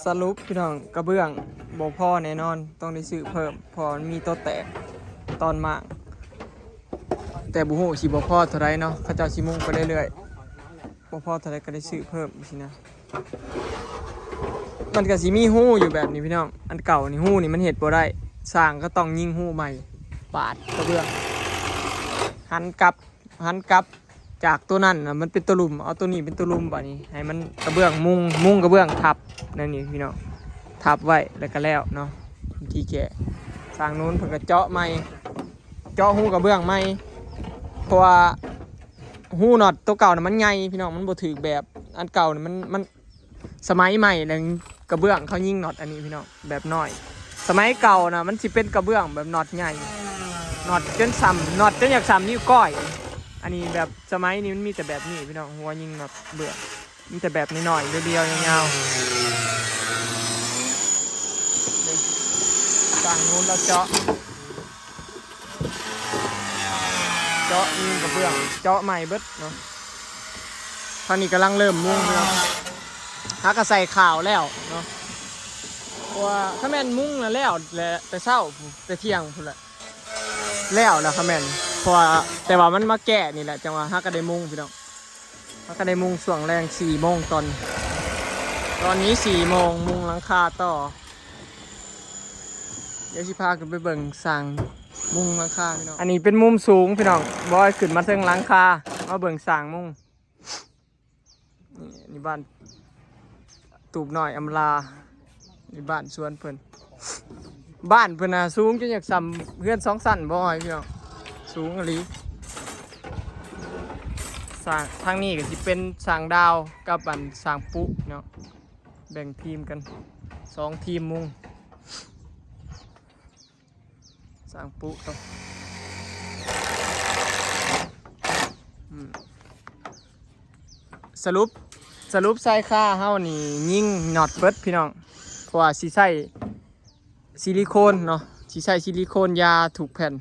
ສະຫຼຸບພີ່ນ້ອງ ກະເບື້ອງບໍ່ພໍແນ່ນອນ ຕ້ອງໄດ້ຊື້ເພີ່ມ ເພາະວ່າມັນມີໂຕແຕກຕອນມ້າງ ແຕ່ບໍ່ຮູ້ຊິບໍ່ພໍເທົ່າໃດເນາະ ເຂົາເຈົ້າຊິມຸງໄປເລື້ອຍໆ ບໍ່ພໍເທົ່າໃດກໍໄດ້ຊື້ເພີ່ມຊີ້ນະ. ມັນກໍຊິມີຮູຢູ່ແບບນີ້ພີ່ນ້ອງ ອັນເກົ່ານີ້ຮູນີ້ມັນເຮັດບໍ່ໄດ້ ຊ່າງກໍຕ້ອງຍິງຮູໃໝ່ ປາດກະເບື້ອງ ຫັນກັບ ຫັນກັບຈາກໂຕນັ້ນນະ ມັນເປັນໂຕລຸ່ມ ເອົາໂຕນີ້ເປັນໂຕລຸ່ມ ບາດນີ້ໃຫ້ມັນກະເບື້ອງມຸງ ມຸງກະເບື້ອງທັບ ແນວນີ້ພີ່ນ້ອງ ທັບໄວ້ແລ້ວກໍແລ້ວເນາະ ວິທີແກ້. ຊ່າງນູນເພິ່ນກໍເຈາະໃໝ່ ເຈາະຮູກະເບື້ອງໃໝ່ ເພາະວ່າຮູນັອດໂຕເກົ່ານະມັນໃຫຍ່ພີ່ນ້ອງ ມັນບໍ່ຖືກແບບ ອັນເກົ່ານະມັນ ມັນ ສະໄໝໃໝ່ແລ້ວກະເບື້ອງເຂົາຍິງນັອດອັນນີ້ພີ່ນ້ອງ ແບບນ້ອຍ ສະໄໝເກົ່ານະມັນຊິເປັນກະເບື້ອງແບບນັອດໃຫຍ່ ນັອດຈົນສ່ຳ ນັອດຈົນຢາກສ່ຳນິ້ວກ້ອຍ ອັນນີ້ແບບສະໄໝນີ້ມັນມີແຕ່ແບບນີ້ພີ່ນ້ອງ ຫົວຍິງນັອດເບື້ອງ ມີແຕ່ແບບນ້ອຍໆ ລຽວໆ ຍາວໆ ນີ້ ຊ່າງນູນລາວເຈາະ ເຈາະຍິງກະເບື້ອງ ເຈາະໃໝ່ເບິດເນາະ. ທາງນີ້ກຳລັງເລີ່ມມຸງພີ່ນ້ອງ ຫາກະໃສ່ຂາວແລ້ວເນາະ ເພາະວ່າຄັນແມ່ນມຸງນະແລ້ວແຫຼະ ແຕ່ເຊົ້າ ແຕ່ທ່ຽງພຸ້ນແຫຼະ ແລ້ວລະຄັນແມ່ນ ເພາະວ່າ ແຕ່ວ່າມັນມາແກ້ນີ້ແຫຼະ ຈັ່ງວ່າຫາກະໄດ້ມຸງພີ່ນ້ອງ ຫາກະໄດ້ມຸງຊ່ວງແລງ ສີ່ໂມງຕອນ ຕອນນີ້ສີ່ໂມງ ມຸງຫຼັງຄາຕໍ່. ດຽວຊິພາຂຶ້ນໄປເບິ່ງຊ່າງມຸງຫຼັງຄາພີ່ນ້ອງ ອັນນີ້ເປັນມຸມສູງພີ່ນ້ອງ ບອຍຂຶ້ນມາເທິງຫຼັງຄາ ມາເບິ່ງຊ່າງມຸງ ນີ້ ນີ້ບ້ານຕູບນ້ອຍອຳລາ ນີ້ບ້ານສວນເພິ່ນ ບ້ານເພິ່ນນະສູງຈົນຢາກສ່ຳເຮືອນສອງຊັ້ນ ບອຍພີ່ນ້ອງ ສູງອີ່ຫຼີ. ຊ່າງ ທາງນີ້ກໍຊິເປັນຊ່າງດາວກັບອັນຊ່າງປຸເນາະ ແບ່ງທີມກັນ ສອງທີມມຸງ ຊ່າງປຸເນາະ ອືມ ສະຫຼຸບ ສະຫຼຸບຊາຍຄາເຮົານີ້ຍິງນັອດເບິດພີ່ນ້ອງ ເພາະວ່າຊິໃຊ້ ຊິລິໂຄນເນາະ ຊິໃຊ້ຊິລິໂຄນຢາທຸກແຜ່ນ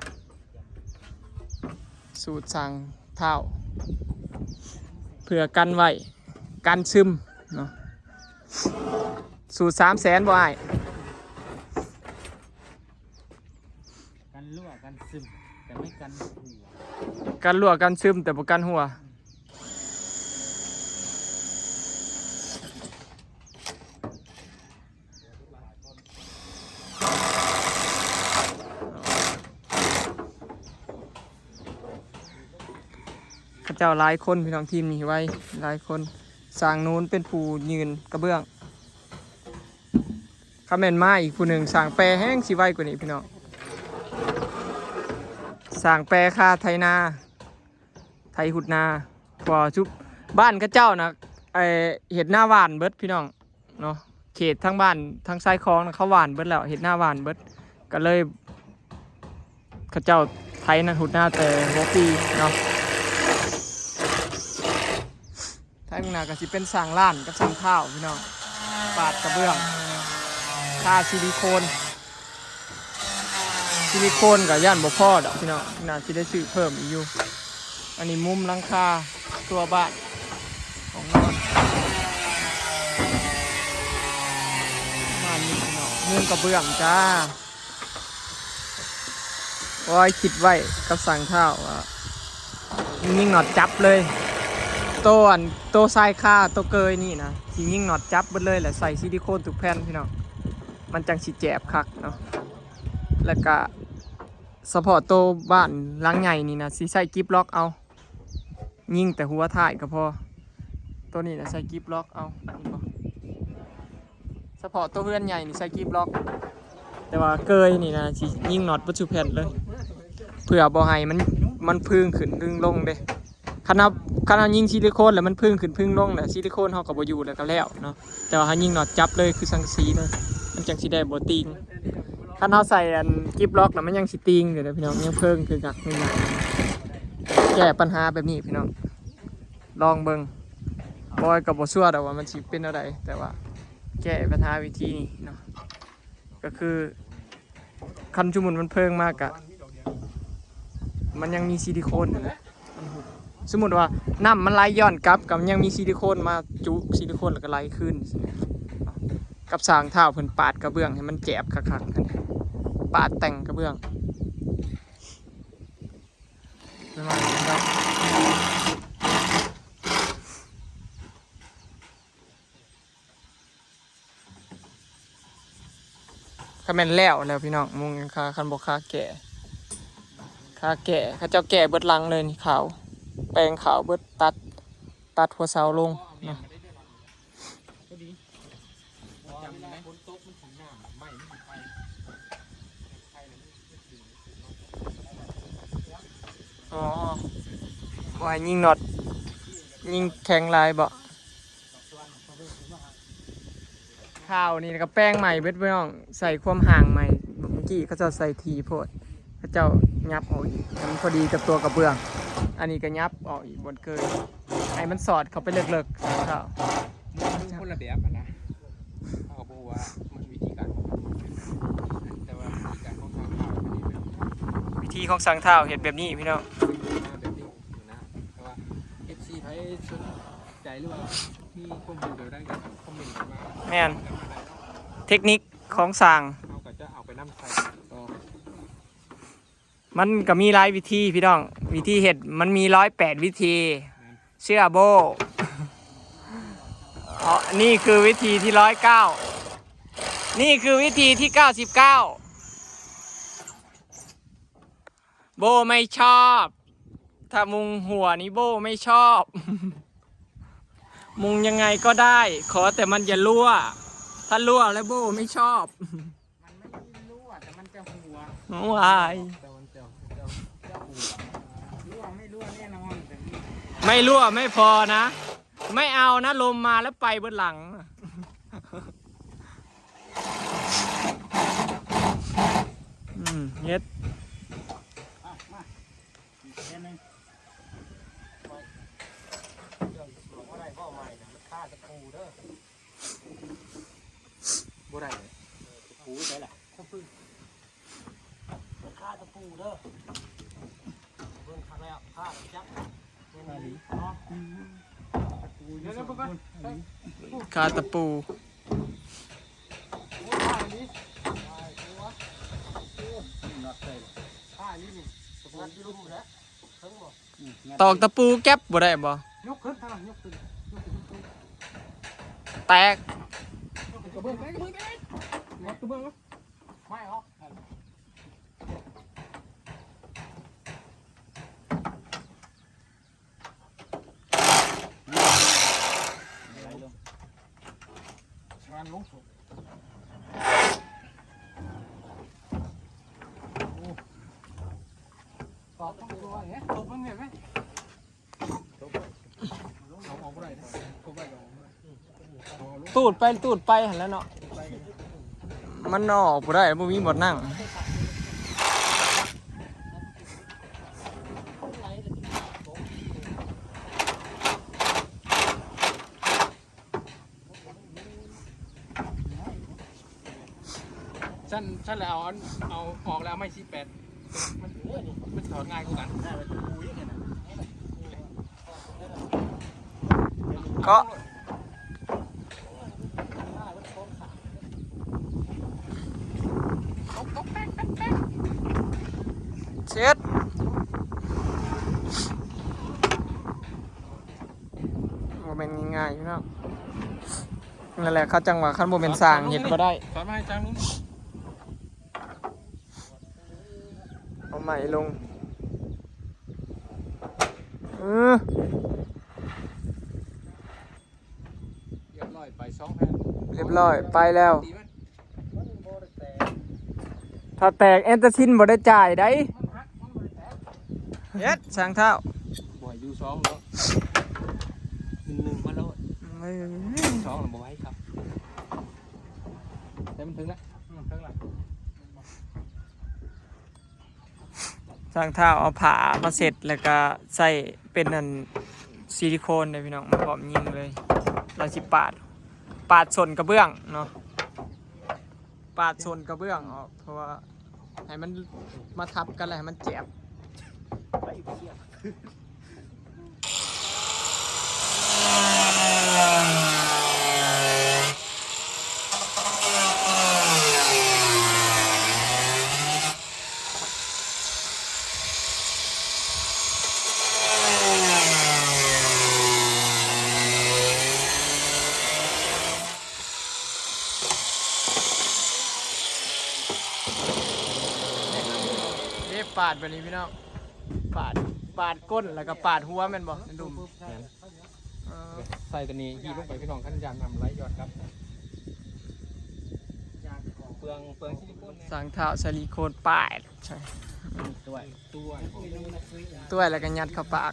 ສູດສ້າງທ້າວ ເພື່ອກັນໄວ້ ກັນຊຶມເນາະ ສູດສາມແສນບໍ່ອ້າຍ? ກັນຮົ່ວກັນຊຶມ ແຕ່ໄມ່ກັນຮົ່ວ ກັນຮົ່ວກັນຊຶມ ແຕ່ບໍ່ກັນຮົ່ວ. ເຂົາເຈົ້າຫຼາຍຄົນພີ່ນ້ອງ ທີມນີ້ໄວ ຫຼາຍຄົນ ຊ່າງນູນເປັນຜູ້ຍື່ນກະເບື້ອງ ຄັນແມ່ນມາອີກຜູ້ໜຶ່ງ ຊ່າງແປແຮ່ງຊິໄວກວ່ານີ້ພີ່ນ້ອງ ຊ່າງແປຄາໄຖນາ ໄຖຫຸດນາ ເພາະວ່າຈຸ ບ້ານເຂົາເຈົ້ານະ ເຮັດນາຫວ່ານເບິດພີ່ນ້ອງເນາະ ເຂດທາງບ້ານທາງຊາຍຂອງນະ ເຂົາຫວ່ານເບິດແລ້ວ ເຮັດນາຫວ່ານເບິດ ກໍເລີຍ ເຂົາເຈົ້າໄຖນາຫຸດນາແຕ່ຫົວປີເນາະ. ທາງໜ້າກໍຊິເປັນຊ່າງລ້ານກັບຊ່າງທ້າວພີ່ນ້ອງ ປາດກະເບື້ອງ ທາຊິລິໂຄນ ຊິລິໂຄນກໍຢ້ານບໍ່ພໍດອກພີ່ນ້ອງ ໜ້າຊິໄດ້ຊື້ເພີ່ມອີກຢູ່. ອັນນີ້ມຸມຫຼັງຄາຕົວບ້ານ ຫ້ອງນອນ ປະມານນີ້ພີ່ນ້ອງ ມຸງກະເບື້ອງຈ້າ. ໂອ້ຍ ຄິດໄວ້ກັບຊ່າງທ້າວວ່າ ຍິງນັອດຈັບເລີຍ ໂຕອັນ ໂຕຊາຍຄາ ໂຕເກີຍນີ້ນະ ຊິຍິງນັອດຈັບເບິດເລີຍ ແລ້ວໃສ່ຊິລິໂຄນທຸກແຜ່ນພີ່ນ້ອງ ມັນຈັ່ງຊິແຈບຄັກເນາະ. ແລ້ວກະສະເພາະໂຕບ້ານຫຼັງໃຫຍ່ນີ້ນະ ຊິໃສ່ກິບລັອກເອົາ ຍິງແຕ່ຫົວທ້າຍກໍພໍ ໂຕນີ້ນະໃສ່ກິບລັອກເອົາ ເຫັນບໍ່? ສະເພາະໂຕເຮືອນໃຫຍ່ນີ້ໃສ່ກິບລັອກ ແຕ່ວ່າເກີຍນີ້ນະ ຊິຍິງນັອດເບິດສູ່ແຜ່ນເລີຍ ເພື່ອບໍ່ໃຫ້ມັນ ມັນພຶງຂຶ້ນພຶງລົງເດ້. ຄັນເຮົາ ຄັນເຮົາຍິງຊິລິໂຄນແລ້ວມັນພຶງຂຶ້ນພຶງລົງ ແລ້ວຊິລິໂຄນເຮົາກໍບໍ່ຢູ່ ແລ້ວກໍແລ້ວເນາະ. ແຕ່ວ່າເຮົາຍິງນັອດຈັບເລີຍຄືສັງກະສີເລີຍ ມັນຈັ່ງຊິໄດ້ບໍ່ຕີງ. ຄັນເຮົາໃສ່ອັນກິບລັອກແລ້ວ ມັນຍັງຊິຕີງຢູ່ເດ້ພີ່ນ້ອງ ຍັງເພີງຄືກັກຄືກັກ. ແກ້ປັນຫາແບບນີ້ພີ່ນ້ອງ ລອງເບິ່ງ ບອຍກໍບໍ່ຊົວດອກວ່າມັນຊິເປັນແນວໃດ ແຕ່ວ່າແກ້ປັນຫາວິທີນີ້ເນາະ ກໍຄື ຄັນສົມມຸດມັນເພີງມາກະ ມັນຍັງມີຊິລິໂຄນຫັ້ນແຫຼະ ມັນຫຸບ ສົມມຸດວ່ານ້ຳມັນໄຫຼຍ້ອນກັບ ກໍຍັງມີຊິລິໂຄນມາຈຸ ຊິລິໂຄນແລ້ວກໍໄຫຼຄືນ ຊີ້ນະ. ກັບຊ່າງທ້າວເພິ່ນປາດກະເບື້ອງໃຫ້ມັນແຈບຄັກໆ ປາດແຕ່ງກະເບື້ອງ ປະມານນັ້ນເນາະ. ຄັນແມ່ນແລ້ວແລ້ວພີ່ນ້ອງ ມຸງຍັງຄາ ຄັນບໍ່ຄາແກ້ ຄາແກ້ ເຂົາເຈົ້າແກ້ເບິດຫຼັງເລີຍນີ້ ຂາວ ແປງຂາວເບິດ ຕັດ ຕັດຫົວເສົາລົງເນາະ. ອໍ ບໍ່ໃຫ້ຍິງນັອດ ຍິງແຂງຫຼາຍບໍ? ຄາວນີ້ກະແປງໃໝ່ເບິດພີ່ນ້ອງ ໃສ່ຄວາມຫ່າງໃໝ່ ເມື່ອກີ້ເຂົາເຈົ້າໃສ່ຖີ່ໂພດ ເຂົາເຈົ້າຫຍັບອອກອີກໃຫ້ມັນພໍດີກັບຕົວກະເບື້ອງ ອັນນີ້ກະຫຍັບອອກອີກບ່ອນເກີຍ ໃຫ້ມັນສອດເຂົ້າໄປເລິກໆ ໃສ່ເຂົ້າ ມັນຄົນລະແບບຫັ້ນນະ ເຮົາກະບໍ່ຮູ້ວ່າມັນວິທີການຂອງເຂົາ ແຕ່ວ່າວິທີການຂອງຊ່າງທ້າວເປັນແບບນີ້ ວິທີຂອງຊ່າງທ້າວເຮັດແບບນີ້ພີ່ນ້ອງ ມາແບບນີ້ນະ ແຕ່ວ່າເອັຟຊີ ໃຜສົນໃຈ ຫຼືວ່າມີຄວາມຮູ້ແບບໃດກະຄອມເມັນເຂົ້າມາ ແມ່ນ ເຕັກນິກຂອງຊ່າງ ເຮົາກະຈະເອົາໄປນຳໃຊ້ຕໍ່. ມັນກະມີຫຼາຍວິທີພີ່ນ້ອງ ວິທີເຮັດມັນມີຮ້ອຍແປດວິທີ ເຊື່ອໂບ້ ເພາະນີ້ຄືວິທີທີຮ້ອຍເກົ້າ ນີ້ຄືວິທີທີເກົ້າສິບເກົ້າ ໂบ้ໄມ່ຊອບ ຖ້າມຸງຫົວນີ້ໂບ້ໄມ່ຊອບ ມຸງຍັງໄງກໍໄດ້ ຂໍແຕ່ມັນຢ່າຮົ່ວ ຖ້າຮົ່ວແລ້ວໂບ້ໄມ່ຊອບ. ມັນໄມ່ຮົ່ວ ແຕ່ມັນຈະຮົ່ວ ວ້າຍ ແຕ່ມັນຈະ ຈະ ຈະຮົ່ວ ຮົ່ວ ໄມ່ຮົ່ວແນ່ນອນ ແຕ່ມັນ ໄມ່ຮົ່ວໄມ່ພໍນະ ໄມ່ເອົານະ ລົມມາແລ້ວໄປເບິດຫຼັງ ອືມ ເຮັດ ອ່ະ ມາ ອີກແຜ່ນໜຶ່ງ ເຄື່ອງສວມບໍ່ໄດ້ ເວົ້າໃໝ່ນະ ມັນຄາຕະປູເດີ. ບໍ່ໄດ້ເລີຍ ຕະປູໃສລະ? ຕະປູ ຄາຕະປູເດີ ເບິ່ງຄັກແລ້ວ ຄາຈັກ ຄາອີ່ຫຼີ ເນາະ ຕະປູຢູ່ ດຽວ ເບິ່ງກ່ອນ ຄາຕະປູ ໂອ້ ຄາອີ່ຫຼີ ຄາອີ່ຫຼີ ນັດໃສ່ ຄາອີ່ຫຼີນີ້ ຕະປູຢູ່ລຸ່ມແຫຼະ. ຕອກຕະປູແກັບບໍ່ໄດ້ບໍ່? ຍົກຂຶ້ນ ທາງນັ້ນ ຍົກຂຶ້ນ ຍົກຂຶ້ນ ຍົກຂຶ້ນ ແຕກ ກະເບື້ອງ ກະເບື້ອງ ກະເບື້ອງ ໄມ້ອອກ ງານລົງສົບ ໂອ້ ຕອກຕ້ອງຕົວເດ້ ຕົບມັນເຫັນໄໝ? ຕົບ ເອົາອອກບໍ່ໄດ້ເດ້ ຕົບໄວ້ກໍອອກບໍ່ໄດ້ ເອົາລົງ ຕູດໄປ ຕູດໄປຫັ້ນແຫຼະເນາະ ມັນເອົາອອກບໍ່ໄດ້ ບໍ່ມີບ່ອນນັ່ງ. ຊັ້ນ ຊັ້ນແລ້ວເອົາອັນ ເອົາອອກແລ້ວເອົາໄມ້ສີ່ແປດ ມັນ ມັນຖອດງ່າຍກວ່າກັນ ເກາະ ເຊັດ. ບໍ່ແມ່ນງ່າຍໆ ພີ່ນ້ອງ ນັ້ນແຫຼະ ເຂົາຈັ່ງວ່າຄັນບໍ່ແມ່ນຊ່າງເຮັດບໍ່ໄດ້ ສອນມາໃຫ້ຊ່າງລຸງ ເອົາໄມ້ລົງ ເອີ ຮຽບຮ້ອຍ ໄປສອງແຜ່ນ ຮຽບຮ້ອຍ ໄປແລ້ວ ຕີມັນ ຖ້າແຕກແອນຕາຊິນບໍ່ໄດ້ຈ່າຍໃດ ເຮັດຊ່າງທ້າວ ບໍ່ໃຫ້ຢູ່ສອງເນາະ ໜຶ່ງມາໂລດ ເອີ ສອງລະບໍ່ໄຫວຄັບ ແຕ່ມັນເຖິງລະ ເຖິງລະ. ຊ່າງທ້າວເອົາຜ້າມາເຊັດ ແລ້ວກະໃສ່ເປັນອັນຊິລິໂຄນເດ້ພີ່ນ້ອງ ມາພ້ອມຍິງເລີຍ ລາວຊິປາດ ປາດສົ້ນກະເບື້ອງເນາະ ປາດສົ້ນກະເບື້ອງອອກ ເພາະວ່າໃຫ້ມັນມາທັບກັນ ແລ້ວໃຫ້ມັນແຈບ. ໄປຢູ່ເຊຍ ເອີ ເອີ ປາດແບບນີ້ພີ່ນ້ອງ ປາດ ປາດກົ້ນ ແລ້ວກໍປາດຫົວແມ່ນບໍ່? ໃນດຸ່ມ ແມ່ນ ເອີ ໃສ່ຕົວນີ້ຮີບລົງໄປພີ່ນ້ອງ ຄັນຢ້ານນ້ຳໄຫຼຢອດກັບ ເປືອງ ເປືອງຊິລິໂຄນແດ່ ສ້າງທ້າວຊິລິໂຄນປາດ ໃສ່ ຕ້ວຍ ຕ້ວຍ ຕ້ວຍ ແລ້ວກໍຍັດເຂົ້າປາກ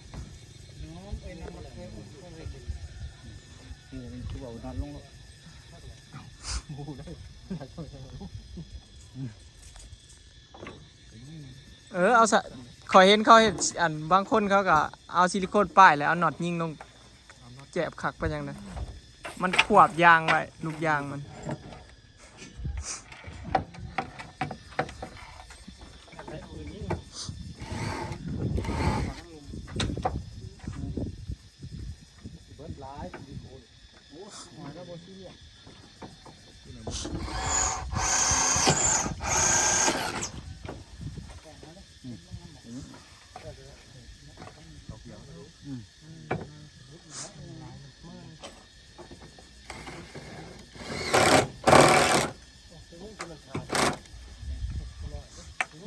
ຄືເວົ້ານອນລົງໂລດ. ເອີ ເອົາຊະ ຂ້ອຍເຫັນເຂົາເຮັດ ອັນ ບາງຄົນເຂົາກໍເອົາຊິລິໂຄນປ້າຍ ແລ້ວເອົານັອດຍິງລົງ ແຈບຄັກປານຫຍັງນະ ມັນຄວບຢາງໄວ້ ລູກຢາງມັນ.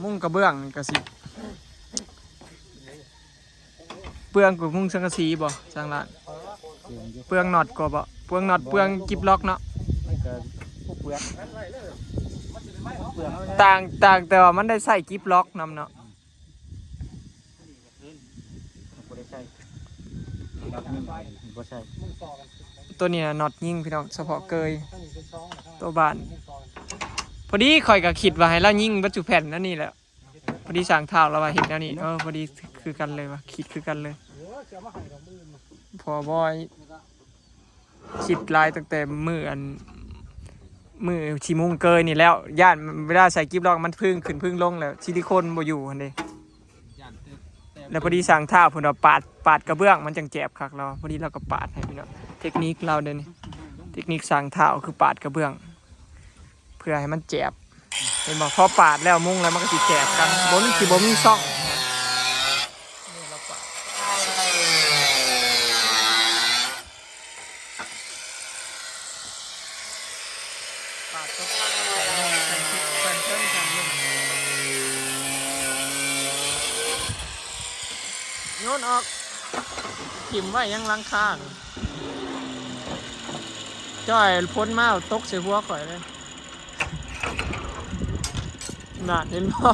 ມຸງກະເບື້ອງນີ້ກະຊິ ເປືອງກວ່າມຸງສັງກະສີບໍ່ ຊ່າງລານ? ເປືອງຢູ່ ເປືອງນັອດກວ່າບໍ່? ເປືອງນັອດ ເປືອງກິບລັອກເນາະ ມັນກະບໍ່ເປືອງ ເປືອງ ຕ່າງ ຕ່າງແຕ່ວ່າມັນໄດ້ໃຊ້ກິບລັອກນຳເນາະ ບໍ່ໄດ້ໃຊ້ ນັອດນີ້ບໍ່ໃຊ້ ໂຕນີ້ນະນັອດຍິງພີ່ນ້ອງ ສະເພາະເກີຍ ໂຕບ້ານ ພໍດີຂ້ອຍກະຄິດວ່າໃຫ້ລາວຍິງເບິດສູ່ແຜ່ນອັນນີ້ແຫຼະ. ພໍດີຊ່າງທ້າວລາວວ່າເຮັດແນວນີ້ ເອີ ພໍດີຄືກັນເລີຍວ່າ ຄິດຄືກັນເລີຍ ພໍບໍ່ຄິດຫຼາຍຕັ້ງແຕ່ມື້ອັນ ມື້ທີ່ມຸງເກີຍນີ້ແລ້ວ ຢ້ານເວລາໃສ່ກິບລັອກມັນພຶງຂຶ້ນພຶງລົງ ແລ້ວຊິລິໂຄນບໍ່ຢູ່ຫັ້ນເດ້ ແລ້ວພໍດີຊ່າງທ້າວເພິ່ນວ່າປາດ ປາດກະເບື້ອງມັນຈັ່ງແຈບຄັກ ລາວ ພໍດີລາວກໍປາດໃຫ້ພີ່ນ້ອງ ເຕັກນິກລາວເດ້ນີ້ ເຕັກນິກຊ່າງທ້າວຄືປາດກະເບື້ອງ ເພື່ອໃຫ້ມັນແຈບ ເຫັນບໍ່? ພໍປາດແລ້ວມຸງແລ້ວມັນກໍຊິແຈບກັນ ບໍ່ມີ ຊິບໍ່ມີຊ່ອງ ປາດຕົກ ໂຍນອອກ ຖິ້ມໄວ້ຍັງຫຼັງຄາ ຈ້ອຍຝົນມາຕົກໃສ່ຫົວຂ້ອຍເລີຍ ນັ້ນ ເຫັນບໍ່?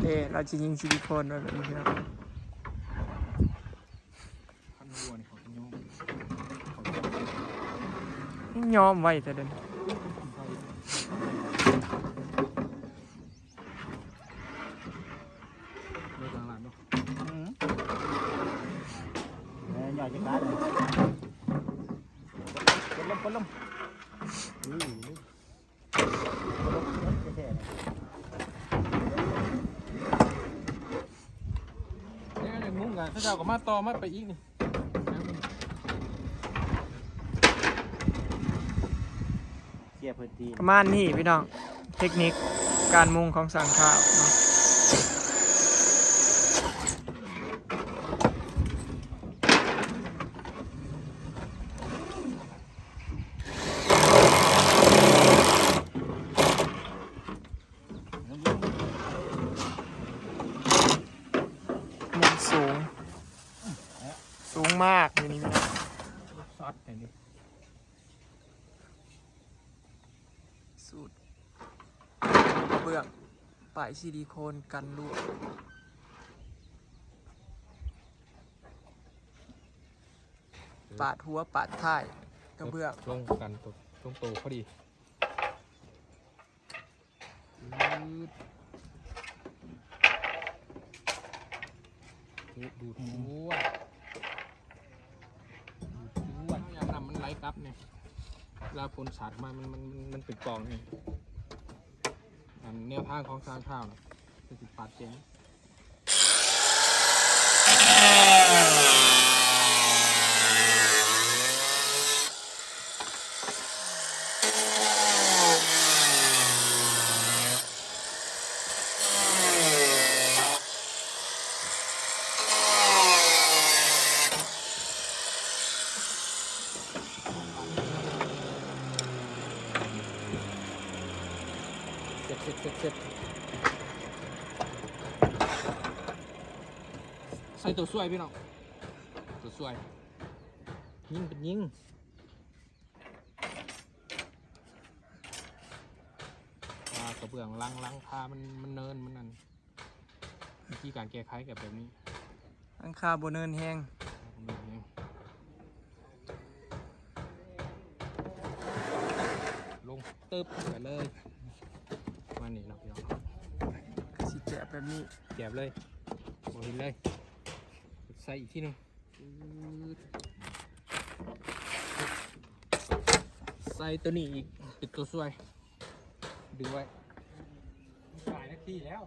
ເດ້ ລາວຊິຍິງຊິລິໂຄນໄວ້ແບບນີ້ພີ່ນ້ອງ ຄັນຫົວນີ້ເຂົາຊິຍອມ ຍັງຍອມໄວແທ້ເດ້ ເບິ່ງຫຼັງເນາະ ອືມ ເອີ ຫຍໍ້ຈັກບາດ ກົດລົງ ກົດລົງ ນີ້ ນີ້ ມຸງກະ ເຂົາເຈົ້າກໍມາຕໍ່ມາໄປອີກນີ້ ເຄຍພື້ນທີ່ ປະມານນີ້ພີ່ນ້ອງ ເຕັກນິກການມຸງຂອງຊ່າງທ້າວເນາະ. ມຸງສູງ ສູງມາກຢູ່ນີ້ພີ່ນ້ອງ ຊັດແທ້ນີ້ ສູດກະເບື້ອງ ປ້າຍຊິລິໂຄນກັນຮົ່ວ ປາດຫົວປາດທ້າຍກະເບື້ອງ ລົງກັນຕົວ ລົງໂຕພໍດີ ດູດ ດູດ ດູດ ດູດ ຍາມນ້ຳມັນໄຫຼກັບນີ້ ເວລາຝົນສາດມາ ມັນ ມັນ ມັນເປັນກອງນີ້ ອັນແນວທາງຂອງຊ່າງທ້າວນະ ຄືຊິປາດເກັ່ງ. ເສັດ ເສັດ ເສັດ ເສັດ. ໃສ່ຕົວຊ່ວຍພີ່ນ້ອງ ຕົວຊ່ວຍ ຍິງເປັນຍິງ ວ່າກະເບື້ອງຫຼັງ ຫຼັງຄາມັນ ມັນເນີນ ມັນນັ້ນ ວິທີການແກ້ໄຂກໍແບບນີ້ ຫຼັງຄາບໍ່ເນີນແຮງ ລົງຕຶບໄປເລີຍ ປະມານນີ້ເນາະພີ່ນ້ອງ ກໍຊິແຈບແບບນີ້ ແຈບເລີຍ ບໍ່ເຫັນເລີຍ ໃສ່ອີກທີໜຶ່ງ ໃສ່ຕົວນີ້ອີກ ເປັນຕົວຊ່ວຍ ດຶງໄວ້ ມັນກາຍໜ້າທີ່ແລ້ວ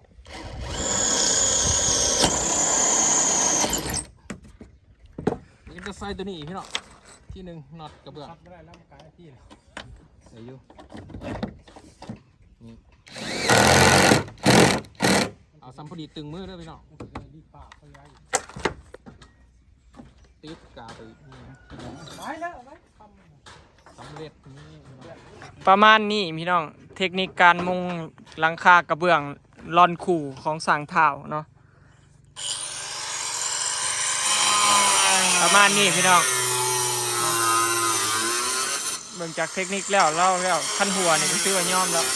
ມັນກໍຈະໃສ່ຕົວນີ້ອີກພີ່ນ້ອງ ທີໜຶ່ງ ນັອດກະເບື້ອງ ຄັດບໍ່ໄດ້ແລ້ວ ມັນກາຍໜ້າທີ່ແລ້ວ ໄດ້ຢູ່ ນີ້ ເອົາສ່ຳພໍດີຕຶງມືເດີພີ່ນ້ອງ ຕິດກາວໄປອີກ ໄປແລ້ວ ໄປ ສຳເລັດນີ້ ປະມານນີ້ພີ່ນ້ອງ ເທັກນິກການມຸງຫຼັງຄາກະເບື້ອງລອນຄູ່ຂອງຊ່າງທ້າວເນາະ ປະມານນີ້ພີ່ນ້ອງ ເບິ່ງຈາກເທັກນິກແລ້ວ ລາວແລ້ວ ຄັນຮົ່ວນີ້ກໍຖືວ່າຍອມແລ້ວ.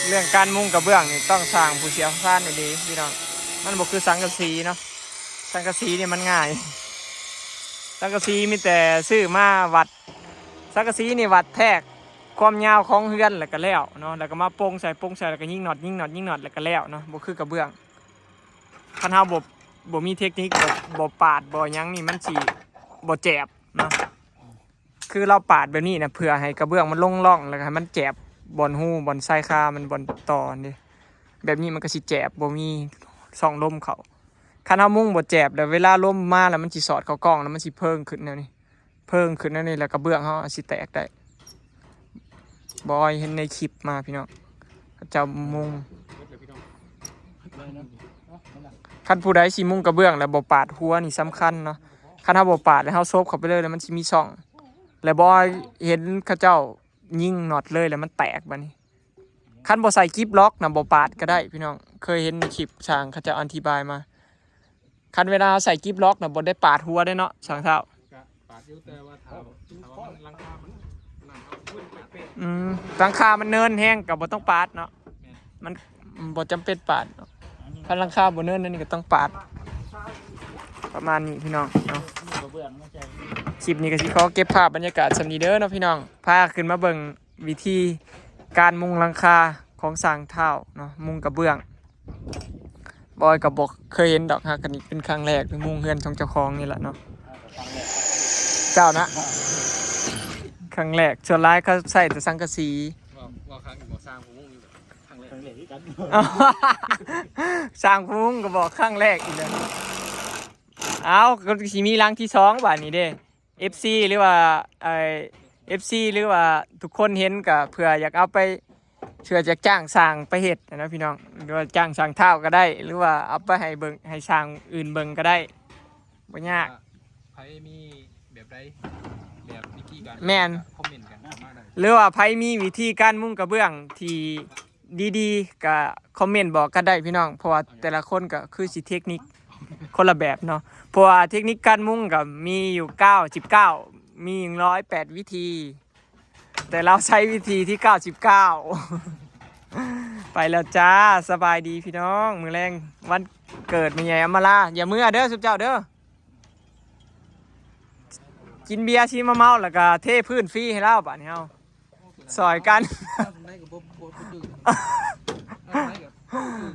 ເລື່ອງການມຸງກະເບື້ອງນີ້ຕ້ອງຊ່າງຜູ້ຊ່ຽວຊານອີ່ຫຼີພີ່ນ້ອງ ມັນບໍ່ຄືສັງກະສີເນາະ ສັງກະສີນີ້ມັນງ່າຍ ສັງກະສີມີແຕ່ຊື້ມາວັດ ສັງກະສີນີ້ວັດແທກຄວາມຍາວຂອງເຮືອນແລ້ວກະແລ້ວເນາະ ແລ້ວກະມາປົງໃສ່ ປົງໃສ່ ແລ້ວກະຍິງນັອດ ຍິງນັອດ ຍິງນັອດ ແລ້ວກະແລ້ວເນາະ ບໍ່ຄືກະເບື້ອງ ຄັນເຮົາບໍ່ ບໍ່ມີເທັກນິກ ບໍ່ ບໍ່ປາດບໍ່ຫຍັງນີ້ ມັນຊິບໍ່ແຈບເນາະ. ຄືລາວປາດແບບນີ້ນະ ເພື່ອໃຫ້ກະເບື້ອງມັນລົງຮ່ອງ ແລ້ວກໍໃຫ້ມັນແຈບບ່ອນຮູ ບ່ອນຊາຍຄາມັນ ບ່ອນຕໍ່ຫັ້ນເດ້ ແບບນີ້ມັນກໍຊິແຈບ ບໍ່ມີຊ່ອງລົມເຂົ້າ. ຄັນເຮົາມຸງບໍ່ແຈບ ແລ້ວເວລາລົມມາແລ້ວມັນຊິສອດເຂົ້າກ້ອງ ແລ້ວມັນຊິເພີງຂຶ້ນແນວນີ້ ເພີງຂຶ້ນແນວນີ້ ແລ້ວກະເບື້ອງເຮົາອາດຊິແຕກໄດ້. ບອຍເຫັນໃນຄລິບມາພີ່ນ້ອງ ເຂົາເຈົ້າມຸງ. ຄັນຜູ້ໃດຊິມຸງກະເບື້ອງແລ້ວບໍ່ປາດຫົວນີ້ສຳຄັນເນາະ. ຄັນເຮົາບໍ່ປາດແລ້ວເຮົາໂຊບເຂົ້າໄປເລີຍ ແລ້ວມັນຊິມີຊ່ອງ ແລ້ວບອຍເຫັນເຂົາເຈົ້າຍິງນັອດເລີຍ ແລ້ວມັນແຕກບາດນີ້. ຄັນບໍ່ໃສ່ກິບລັອກນະ ບໍ່ປາດກໍໄດ້ພີ່ນ້ອງ. ເຄີຍເຫັນໃນຄລິບຊ່າງເຂົາເຈົ້າອະທິບາຍມາ. ຄັນເວລາເຮົາໃສ່ກິບລັອກນະ ບໍ່ໄດ້ປາດຫົວເດ້ເນາະ ຊ່າງທ້າວ. ກະປາດຢູ່ ແຕ່ວ່າຖ້າ ຖ້າວ່າມັນຫຼັງຄາມັນນັ້ນ ເຮົາວຽນເປະໆ. ອືມ ຫຼັງຄາມັນເນີນແຮງກໍບໍ່ຕ້ອງປາດເນາະ. ແມ່ນ ມັນ ມັນບໍ່ຈຳເປັນປາດເນາະ. ຄັນຫຼັງຄາບໍ່ເນີນ ອັນນີ້ກໍຕ້ອງປາດ ປະມານນີ້ພີ່ນ້ອງເນາະ. ຄລິບນີ້ກໍຊິຂໍເກັບພາບບັນຍາກາດສ່ຳນີ້ເດີເນາະພີ່ນ້ອງ. ພາຂຶ້ນມາເບິ່ງ ວິທີການມຸງຫຼັງຄາຂອງຊ່າງທ້າວເນາະ ມຸງກະເບື້ອງ. ບອຍກໍບໍ່ເຄີຍເຫັນດອກ ຫາກອັນນີ້ເປັນຄັ້ງແລກ ໄດ້ມຸງເຮືອນຂອງເຈົ້າຂອງນີ້ແຫຼະເນາະ. ເຈົ້ານະ ຄັ້ງແລກ ສ່ວນຫຼາຍເຂົາໃຊ້ແຕ່ສັງກະສີ. ເວົ້າ ເວົ້າຄັ້ງອີກບໍ່ ຊ່າງຜູ້ມຸງນີ້ແບບຄັ້ງແລກ ຄັ້ງແລກຄືກັນ. ຊ່າງຜູ້ມຸງກໍບອກຄັ້ງແລກອີກແລ້ວ. ເອົ້າ ກໍຊິມີຫຼັງທີສອງບາດນີ້ເດ້. ເອັຟຊີ ຫຼືວ່າ ເອີ ເອັຟຊີ ຫຼືວ່າທຸກຄົນເຫັນກໍເພື່ອຢາກເອົາໄປ ເພື່ອຢາກຈ້າງຊ່າງໄປເຮັດນະພີ່ນ້ອງ ຫຼືວ່າຈ້າງຊ່າງທ້າວກໍໄດ້ ຫຼືວ່າເອົາໄປໃຫ້ເບິ່ງ ໃຫ້ຊ່າງອື່ນເບິ່ງກໍໄດ້ ບໍ່ຍາກ. ວ່າໃຜມີແບບໃດ ແບບວິທີການ ແມ່ນ ຄອມເມັນກັນເຂົ້າມາໄດ້ ຫຼືວ່າໃຜມີວິທີການມຸງກະເບື້ອງທີ່ ດີໆ ກະຄອມເມັນບອກກັນໄດ້ພີ່ນ້ອງ ເພາະວ່າແຕ່ລະຄົນກະຄືຊິເທັກນິກຄົນລະແບບເນາະ. ເພາະວ່າເທັກນິກການມຸງກະມີຢູ່ເກົ້າສິບເກົ້າ ມີໜຶ່ງຮ້ອຍແປດວິທີ ແຕ່ລາວໃຊ້ວິທີທີເກົ້າສິບເກົ້າ. ໄປແລ້ວຈ້າ ສະບາຍດີພີ່ນ້ອງ. ມື້ແລງວັນເກີດແມ່ໃຫຍ່ອຳມາລາ ຢ່າເມືອເດີຊຸມເຈົ້າເດີ ກິນເບຍຊີມາເມົາ ແລ້ວກະເທພື້ນຟຣີໃຫ້ລາວ ບາດນີ້ເຮົາ ຊ່ອຍກັນ ໄດ້ກໍບໍ່ ບໍ່ ບໍ່ຖືກ ໄດ້ກໍບໍ່ຖືກ